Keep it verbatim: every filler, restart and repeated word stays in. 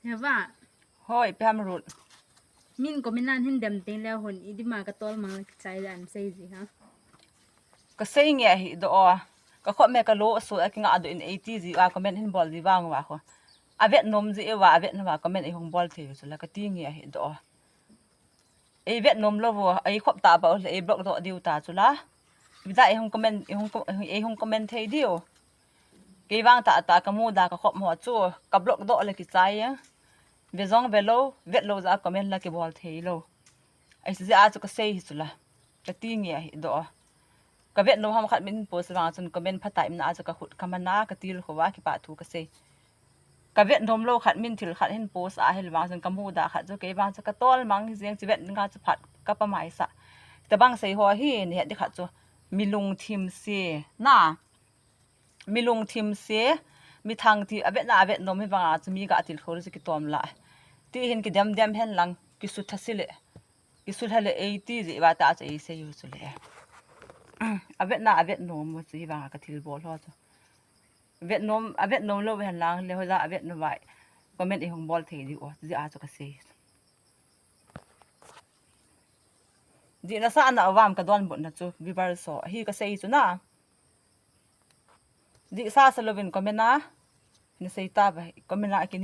Heva. Hoi, ipi ham Ruth. Min comment a hin dem teng le hon, idima ka tolmang le kichai dan sei ji ha. Ka sei nge ahi doh o. Ka khop me ka lo so a kinga doh in eiti ji a comment hin bol ji vang uva kho. A vet nom ji uva, a vet nom uva comment ei hung bol thei u chu la ka ti nge ahi doh o. Ei vet nom lou uva, ei khop ta ba u le ei block doh diu ta chu la. Ida ei hung comment, ei hung co-, ei hung comment thei diu. Kei vang tah tah ka mu da ka khop mo chu, ka block doh le kichai e. Ve jong ve lou, vet lou jeh a comment la kibol thei lou. Ahi jeh a chu ka sei hi chu la. Ka ti nge ahi doh o. Ka vet nom ham khat min post vang chun comment phatah in a chu ka khut ka man a, ka til kho a, kipa thu ka sei. Ka vet nom lou khat min thil khat hin post a hel vang chun ka mu da khat chu kei vang chu ka tolmang hi jeng chu vet nga chu phat ka pa mai sa. Tabang sei ho hi ni het di khat chu mi lungthim se na. Mi lungthim se, mi thangthim, a vetna a vet nom hi vang a chu mi ga til kho chu kitom la. Ti hin kidem dem hen lang, kisutha si le. Kisutha le ei ti ji uva ta chu ei sei u chu le. A vetna a vet nom u chu hi vang a ka thil bol ho chu. Vet nom, a vet nom lou hen lang le hoja a vet nom uva comment ei hung bol thei diu o, ji a chu ka sei. Di nasa na uvam ka donbutna chu viewers ho. Hi ka sei chu na. Di sa sa louvin comment a. Na sei ta ba, comment a kin